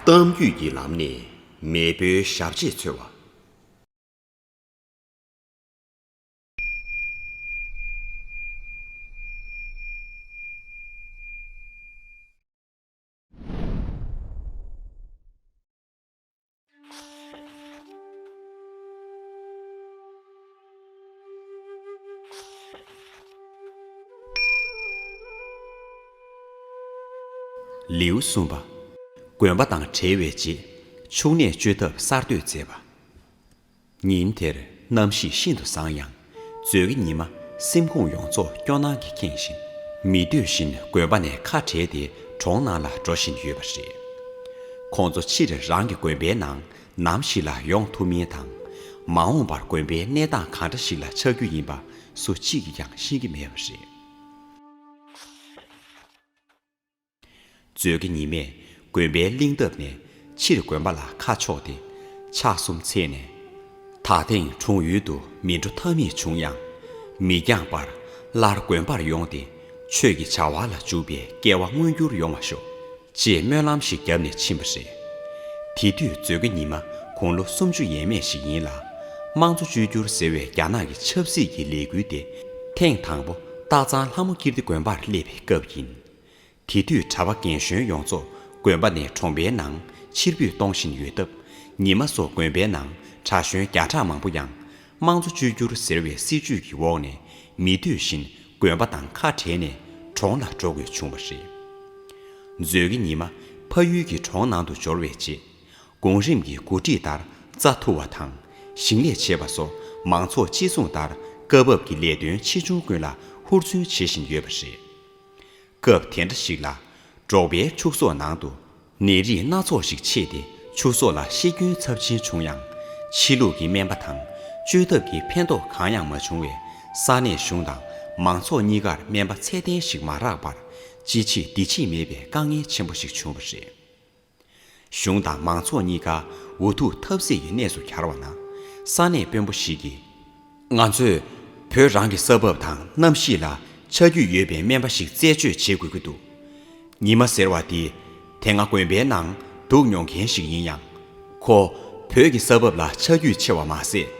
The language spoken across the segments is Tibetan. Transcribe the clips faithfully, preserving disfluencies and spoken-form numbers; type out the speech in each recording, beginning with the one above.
གཏམ་རྒྱུད་ཀྱི་ལམ་ནས་མེས་པོའི་ཞབས་རྗེས་འཚོལ་བ། ལེའུ་གསུམ་པ། དགོན་པ་དང་བྲལ་བའི་རྗེས། ཕྱུགས་ནད་བཅོས་ཐབས་གསར་གཏོད་མཛད་པ། ཉིན་དེར་གནམ་གཤིས་ཤིན་ཏུ་བཟང་ཡང་། མཛོད་དགེ་ཉི་མ་སེམས་ཁོང་ཡོངས་རྫོགས་སྐྱོ་སྣང་གིས་ཁེངས་ཤིང་། མི་འདོད་བཞིན་དགོན་པ་ནས་ཁ་བྲལ་ཏེ་གྲོང་ནང་ལ་འགྲོ་བཞིན་ཡོད་པ་རེད། ཁོང་ཚོ་ཕྱིར་རང་གི་དགོན་པའི་ནང་ནམ་ཞིག་ལ་ཡོང་ཐུབ་མིན་དང་། མ་འོངས་པར་དགོན་པའི་གནས་སྟངས་གང་འདྲ་ཞིག་ལ་ཆགས་རྒྱུ་ཡིན་པ་སུ་གཅིག་གིས་ཀྱང་ཤེས་ཀྱི་མེད་པ་རེད། མཛོད་དགེ་ཉི་མས་དགོན་པའི་གླིང་ཐབ་ནས་ཕྱིར་དགོན་པ་ལ་ཁ་ཕྱོགས་ཏེ་ཕྱག་གསུམ་འཚལ་ནས། ད་ཐེངས་གྲོང་ཡུལ་དུ་མི་འགྲོ་ཐབས་མེད་བྱུང་ཡང་། མི་འགྱངས་པར་སླར་དགོན་པར་ཡོང་སྟེ་ཆོས་ཀྱི་བྱ་བ་ལ་འཇུག་པའི་སྐལ་བ་མངོན་འགྱུར་ཡོང་བར་ཤོག་ཅེས་སྨོན་ལམ་ཞིག་བརྒྱབ་ནས་ཕྱིན་པ་རེད། དེ་དུས་མཛོད་དགེ་ཉི་མ་དགུང་ལོ་སུམ་ཅུ་ཡས་མས་ཤིག་ཡིན་ལ། དམངས་གཙོ་བཅོས་བསྒྱུར་ཟེར་བའི་རྒྱ་ནག་གི་ཆབ་སྲིད་ཀྱི་ལས་འགུལ་དེ་ཐེངས་དང་པོ་སྟག་ཚང་ལྷ་མོ་ཀིརྟི་དགོན་པར་སླེབས་པའི་སྐབས་ཡིན། དེ་དུས་གྲྭ་པ་རྒན་གཞོན་ཡོངས་རྫོགས་དགོན་པ་ནས་གྲོང་པའི་ནང་ཕྱིར་འབུད་གཏོང་བཞིན་ཡོད་སྟབས། ཉི་མ་སོགས་དགོན་པའི་ནང་གྲྭ་གཞོན་བརྒྱ་ཕྲག་མང་པོ་ཡང་དམངས་གཙོ་བཅོས་བསྒྱུར་ཟེར་བའི་སྲིད་བྱུས་ཀྱི་འོག་ནས་མི་འདོད་བཞིན་དགོན་པ་དང་ཁ་བྲལ་ནས་གྲོང་ལ་འགྲོ་དགོས་བྱུང་བ་རེད། མཛོད་དགེ་ཉི་མ་ཕ་ཡུལ་གྱི་གྲོང་ནང་དུ་འབྱོར་བའི་རྗེས། གོང་རིམ་གྱི་འགོ་ཁྲིད་ལྟར་རྩྭ་འཐུ་བ་དང་ཞིང་ལས་བྱེད་པ་སོགས་མང་ཚོགས་ཅི་གསུང་ལྟར་སྐབས་བབ་ཀྱི་ལས་དོན་ཆེ་ཆུང་ཀུན་ལ་ཧུར་བརྩོན་བྱེད་བཞིན་ཡོད་པ་རེད། སྐབས་དེ་འདྲ་ཞིག་ལ། འབྲོག་པའི་ཕྱུགས་ཟོག་ནང་དུ་ནད་རིགས་སྣ་ཚོགས་ཤིག་མཆེད་དེ་ཕྱུགས་ཟོག་ལ་ཤི་སྐྱོན་ཚབས་ཆེན་བྱུང་ཡང་། ཕྱི་ལུགས་ཀྱི་སྨན་པ་དང་བཅོས་ཐབས་ཀྱི་ཕན་ཐོགས་གང་ཡང་མ་བྱུང་བས། ས་གནས་གཞུང་དང་མང་ཚོགས་གཉིས་ཀར་སྨན་པ་ཚད་ལྡན་ཞིག་མ་རག་པར་ཅི་བྱེད་འདི་བྱེད་མེད་པའི་དཀའ་ངལ་ཆེན་པོ་ཞིག་བྱུང་བ་རེད། གཞུང་དང་མང་ཚོགས་གཉིས་ཀ་འུ་ཐུག་ཐབས་ཟད་ཀྱི་གནས་སུ་གྱར་བ་ན། ས་གནས་དཔོན་པོ་ཞིག་གིས། ང་ཚོས་བོད་རང་གི་ས་བབ་དང་གནམ་གཤིས་ལ་ཆ་རྒྱུས་ཡོད་པའི་སྨན་པ་ཞིག་རྩད་གཅོད་བྱེད་དགོས་ཀྱི་འདུག་ཉི་མ་ཟེར་བ་དེ་དེ་སྔ་དགོན་པའི་ནང་འདུག་མྱོང་མཁན་ཞིག་ཡིན་ཡང་། ཁོ་བོད་ཀྱི་ས་བབ་ལ་ཆ་རྒྱུས་ཆེ་བ་མ་ཟད།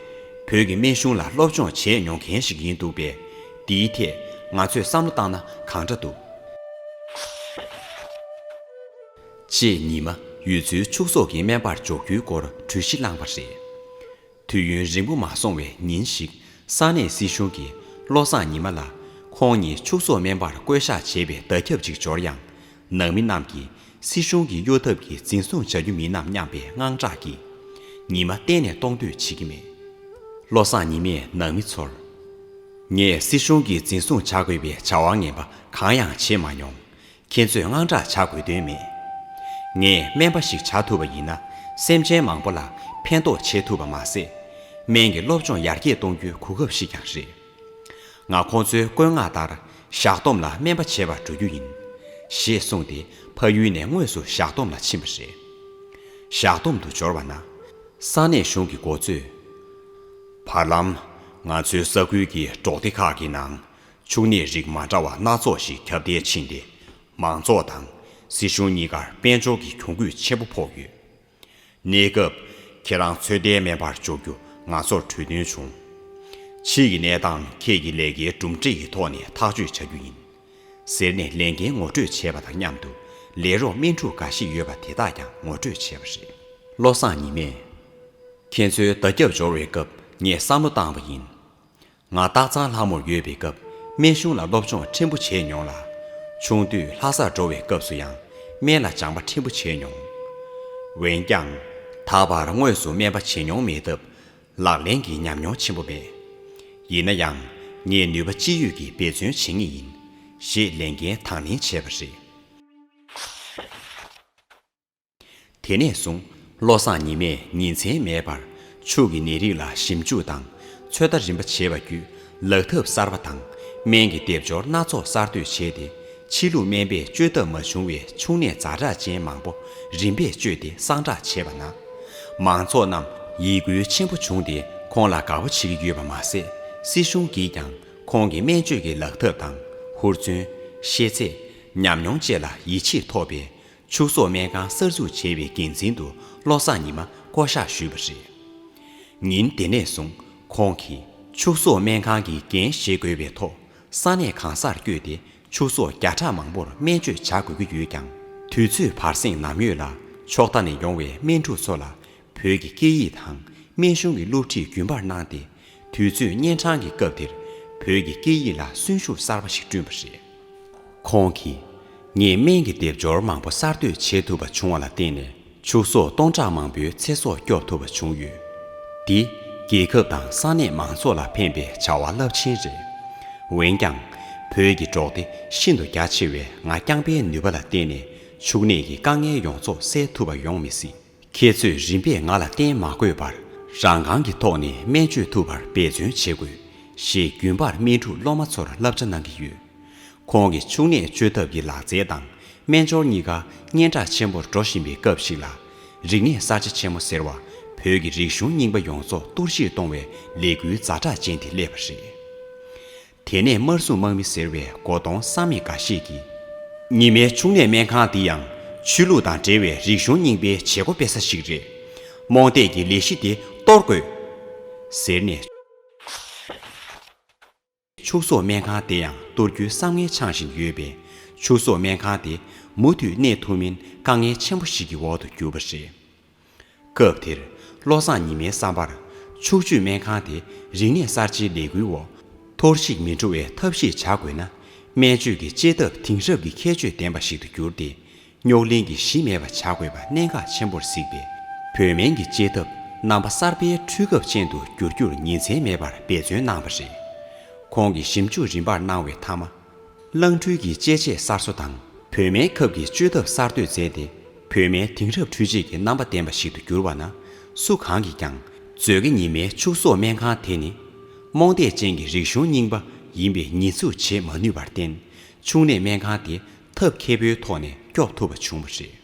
བོད་ཀྱི་སྨན་གཞུང་ལ་སློབ་སྦྱོང་བྱས་མྱོང་མཁན་ཞིག་ཡིན་འདུག་པས། འདིའི་ཐད་ང་ཚོས་བསམ་བློ་བཏང་ན་གང་འདྲ་འདུག་ཅེས་ཉི་མ་ཡུལ་ཚོའི་ཕྱུགས་ཟོག་གི་སྨན་པར་འཇོག་རྒྱུའི་སྐོར་གྲོས་གཞི་བླངས་པ་རེད། དུས་ཡུན་རིང་པོ་མ་སོང་བའི་ཉིན་ཞིག་ས་གནས་སྲིད་གཞུང་གིས་བློ་བཟང་ཉི་མ་ལ་ཁོང་ཉིད་ཕྱུགས་ཟོག་སྨན་པར་བསྐོ་གཞག་བྱས་པའི་བརྡ་ཁྱབ་ཅིག་འབྱོར་ཡང་། ནང་མི་རྣམས་ཀྱིས་སྲིད་གཞུང་གི་གཡོ་ཐབས་ཀྱིས་འཛིན་བཟུང་བྱ་རྒྱུ་མིན་ནམ་སྙམ་པའི་དངངས་སྐྲག་གིས་ཉི་མ་གཏན་ནས་གཏོང་འདོད་བྱེད་ཀྱི་མེད། བློ་བཟང་ཉི་མས་ནང་མི་ཚོར། ངས་སྲིད་གཞུང་གིས་འཛིན་བཟུང་བྱ་དགོས་པའི་བྱ་བ་ངན་པ་གང་ཡང་བྱེད་མ་མྱོང་། ཁྱེད་ཚོས་དངངས་སྐྲག་བྱ་དགོས་དོན་མེད། ངས་སྨན་པ་ཞིག་བྱ་ཐུབ་པ་ཡིན་ན་སེམས་ཅན་མང་པོ་ལ་ཕན་ཐོགས་བྱེད་ཐུབ་པ་མ་ཟད། སྨན་གྱི་སློབ་སྦྱོང་ཡར་རྒྱས་གཏོང་རྒྱུའི་གོ་སྐབས་ཤིག་ཀྱང་རེད། ང་ཁོང་ཚོའི་བཀོད་མངགས་ལྟར་བཞག་སྡོམ་ལ་སྨན་པ་བྱེད་པར་འགྲོ་རྒྱུ་ཡིན། ཞེས་གསུངས་ཏེ་ཕ་ཡུལ་ནས་དངོས་སུ་བཞག་སྡོམ་ལ་ཕྱིན་པ་རེད། བཞག་སྡོམ་དུ་འབྱོར་བ་ན། ས་གནས་གཞུང་གི་འགོ་གཙོས། བར་ལམ། ང་ཚོའི་ས་ཁུལ་གྱི་འབྲོག་སྡེ་ཁག་གི་ནང་ཕྱུགས་ནད་རིགས་མ་འདྲ་བ་སྣ་ཚོགས་ཤིག་ཁྱབ་གདལ་ཕྱིན་ཏེ། མང་ཚོགས་དང་སྲིད་གཞུང་གཉིས་ཀར་དཔལ་འབྱོར་གྱི་གྱོང་གུད་ཆེན་པོ་ཕོག་ཡོད། གནས་སྐབས་ཁྱེད་རང་ཚོད་ལྟའི་སྨན་པར་འཇོག་རྒྱུ་ང་ཚོར་གྲོས་མཐུན་བྱུང་། ཕྱིས་ཀྱི་གནས་སྟངས་ཁྱེད་ཀྱི་ལས་ཀའི་གྲུབ་འབྲས་ཀྱི་ཐོག་ནས་ཐག་གཅོད་བྱ་རྒྱུ་ཡིན། ཟེར་ནས་ལས་འགན་ངོ་སྤྲོད་བྱས་པ་དང་མཉམ་དུ་ལས་རོགས་སྨན་ཕྲུག་འགའ་ཞིག་ཡོད་པ་དེ་དག་ཀྱང་ངོ་སྤྲོད་བྱས་པ་རེད། བློ་བཟང་ཉི་མས། ཁྱེད་ཚོའི་བརྡ་ཁྱབ་འབྱོར་བའི་སྐབས་ངས་བསམ་བློ་བཏང་བ་ཡིན། ང་སྟག་ཚང་ལྷ་མོར་ཡོད་པའི་སྐབས་སྨན་གཞུང་ལ་སློབ་སྦྱོང་ཕྲན་བུ་བྱས་མྱོང་ལ། ཆུང་དུས་ལྷ་སར་འགྲོ་བའི་སྐབས་སུ་ཡང་སྨན་ལ་སྦྱངས་པ་ཕྲན་བུ་བྱས་མྱོང་། འོན་ཀྱང་། ད་བར་དངོས་སུ་སྨན་པ་བྱེད་མྱོང་མེད་སྟབས། ལག་ལེན་གྱི་ཉམས་མྱོང་ཆེན་པོ་མེད། ཡིན་ན་ཡང་། ངས་ནུས་པ་ཅི་ཡོད་ཀྱིས་འབད་བརྩོན་བྱེད་ངེས་ཡིན། ཞེས་ལས་འགན་དང་ལེན་བྱས་པ་རེད། དེ་ནས་བཟུང་བློ་བཟང་ཉི་མས་ཉིན་མཚན་མེད་པར་ཕྱུགས་ཀྱི་ནད་རིགས་ལ་ཞིབ་འཇུག་དང་ཚོད་ལྟ་རིམ་པ་བྱེད་པ་བརྒྱུད་ལག་ཐབས་གསར་པ་དང་སྨན་གྱི་སྡེབ་སྦྱོར་སྣ་ཚོགས་གསར་གཏོད་བྱས་ཏེ། ཕྱི་ལུགས་སྨན་པས་བཅོས་ཐབས་མ་བྱུང་བའི་ཕྱུགས་ནད་ཛ་དྲག་ཅན་མང་པོ་རིམ་པས་བཅོས་ཏེ་སངས་དྲག་བྱས་པ་ན། མང་ཚོགས་རྣམས་ཡིད་འགུལ་ཆེན་པོ་བྱུང་སྟེ་ཁོང་ལ་དགའ་བོ་བྱེད་ཀྱི་ཡོད་པ་མ་ཟད། སྲིད་གཞུང་གིས་ཀྱང་ཁོང་གི་སྨན་བཅོས་ཀྱི་ལག་ཐབས་དང་ཧུར་བརྩོན། ཤེས་ཚད། ཉམས་མྱོང་བཅས་ལ་ཡིད་ཆེས་ཐོབ་པས། ཕྱུགས་ཟོག་སྨན་ཁང་གསར་འཛུགས་བྱས་པའི་འགན་འཛིན་དུ་བློ་བཟང་ཉི་མ་བསྐོ་གཞག་ཞུས་པ་རེད། ཉིན་དེ་ནས་བཟུང་ཁོང་གིས་ཕྱུགས་ཟོག་སྨན་ཁང་གི་འགན་བཞེས་དགོས་པའི་ཐོག་ས་གནས་གང་སར་བསྐྱོད་དེ་ཕྱུགས་ཟོག་བརྒྱ་ཕྲག་མང་པོར་སྨན་བཅོས་བྱ་དགོས་ཀྱི་ཡོད་ཀྱང་། དུས་ཚོད་བར་གསེང་ནམ་ཡོད་ལ་ཕྱོགས་མཐའ་ནས་ཡོང་བའི་སྨན་ཕྲུག་ཚོ་ལ་བོད་ཀྱི་སྐད་ཡིག་དང་སྨན་གཞུང་གི་སློབ་ཁྲིད་རྒྱུན་པར་གནང་སྟེ། དུས་ཚོད་གཉན་འཕྲང་གི་སྐབས་དེར་བོད་ཀྱི་སྐད་ཡིག་ལ་གསོན་ཤུགས་གསར་པ་ཞིག་བསྐྲུན་པ་རེད། ཁོང་གིས་ངས་སྨན་གྱི་སྡེབ་སྦྱོར་མང་པོ་གསར་གཏོད་བྱེད་ཐུབ་པ་བྱུང་བ་ལ་བརྟེན་ནས་ཕྱུགས་ཟོག་སྟོང་ཕྲག་མང་པོའི་ཚེ་སྲོག་སྐྱོབ་ཐུབ་པ་བྱུང་ཡོད། འདི་རྒྱལ་ཁབ་དང་ས་གནས་མང་ཚོགས་ལ་ཕན་པའི་བྱ་བ་རླབས་ཆེན་རེད། འོན་ཀྱང་། བོད་ཀྱི་འབྲོག་སྡེ་ཤིན་ཏུ་རྒྱ་ཆེ་བས་ང་རྐྱང་པའི་ནུས་པ་ལ་བརྟེན་ནས་ཕྱུགས་ནད་ཀྱི་དཀའ་ངལ་ཡོངས་རྫོགས་སེལ་ཐུབ་པ་ཡོང་མི་སྲིད། ཁྱེད་ཚོས་རིམ་པས་ང་ལ་བརྟེན་མ་དགོས་པར་རང་རྐང་གི་ཐོག་ནས་སྨན་བཅོས་ཐུབ་པར་འབད་བརྩོན་བྱེད་དགོས། ཞེས་རྒྱུན་པར་སྨན་ཕྲུག་སློབ་མ་ཚོར་བསླབ་བྱ་གནང་གི་ཡོད། ཁོང་གིས་ཕྱུགས་ནད་བཅོས་ཐབས་ཀྱི་ལག་རྩལ་དང་སྨན་སྦྱོར་གཉིས་ཀ་སྙན་གྲགས་ཆེན་པོར་འགྲོ་བཞིན་པའི་སྐབས་ཤིག་ལ། རིག་གནས་གསར་བརྗེ་ཆེན་མོ་ཟེར་བ་བོད་ཀྱི་རིག་གཞུང་རྙིང་པ་ཡོངས་རྫོགས་གཏོར་བཤིག་གཏོང་བའི་ལས་འགུལ་ཛ་དྲག་ཅན་དེ་སླེབས་པ་རེད། དེ་ནས་དམར་སྲུང་དམག་མི་ཟེར་བའི་མགོ་སྟོང་བསམ་མེད་འགའ་ཞིག་གིས། ཉི་མའི་ཕྱུགས་ནད་སྨན་ཁང་འདི་ཡང་ཆོས་ལུགས་དང་འབྲེལ་བའི་རིག་གཞུང་རྙིང་པའི་བྱེད་སྒོ་སྤེལ་ས་ཞིག་རེད། རྨོངས་དད་ཀྱི་ལས་གཞི་དེ་གཏོར་དགོས། ཟེར་ནས། ཕྱུགས་ཟོག་སྨན་ཁང་དེ་ཡང་གཏོར་རྒྱུའི་བསམ་ངན་འཆང་བཞིན་ཡོད་པས། ཕྱུགས་ཟོག་སྨན་ཁང་དེ་མུ་མཐུད་གནས་ཐུབ་མིན་དཀའ་ངལ་ཆེན་པོ་ཞིག་གི་འོག་ཏུ་གྱུར་པ་རེད། སྐབས་དེར་བློ་བཟང་ཉི་མའི་བསམ་པར། ཕྱུགས་བཅོས་སྨན་ཁང་དེ་རིག་གནས་གསར་བརྗེའི་ལས་འགུལ་འོག་གཏོར་བཤིག་མི་འགྲོ་བའི་ཐབས་ཤེས་བྱ་དགོས་ན། སྨན་བཅོས་ཀྱི་བཅོས་ཐབས་དེང་རབས་ཀྱི་ཁྱད་ཆོས་ལྡན་པ་ཞིག་ཏུ་བསྒྱུར་ཏེ། རྙོག་གླེང་གི་གཞི་མེད་པ་བྱ་དགོས་པ་གནད་འགག་ཆེན་པོར་གཟིགས་པས། བོད་སྨན་གྱི་བཅོས་ཐབས་རྣམ་པ་གསར་པའི་འཕྲུལ་ཁབ་ཅན་དུ་བསྒྱུར་རྒྱུར་ཉིན་མཚན་མེད་པར་འབད་བརྩོན་གནང་བ་རེད། ཁོང་གིས་ཞིབ་འཇུག་རིམ་པར་གནང་བའི་མཐའ་མ། རླངས་འཕྲུལ་གྱི་བཅོས་ཆས་གསར་བཟོ་དང་། བོད་སྨན་ཁབ་ཀྱི་བཅོས་ཐབས་གསར་གཏོད་མཛད་དེ། བོད་སྨན་དེང་རབས་འཕྲུལ་ཆས་ཀྱི་རྣམ་པ་ལྡན་པ་ཞིག་ཏུ་གྱུར་པ་ན། སུ་གང་གིས་ཀྱང་མཛོད་དགེ་ཉི་མའི་ཕྱུགས་ཟོག་སྨན་ཁང་དེ་ནི། རྨོངས་དད་ཅན་གྱི་རིག་གཞུང་རྙིང་པ་ཡིན་པའི་ཉེས་འཛུགས་བྱེད་མ་ནུས་པར་བརྟེན། ཕྱུགས་ནད་སྨན་ཁང་དེ་ཐབས་མཁས་པོའི་ཐོག་ནས་སྐྱོབ་ཐུབ་པ་བྱུང་བ་རེད།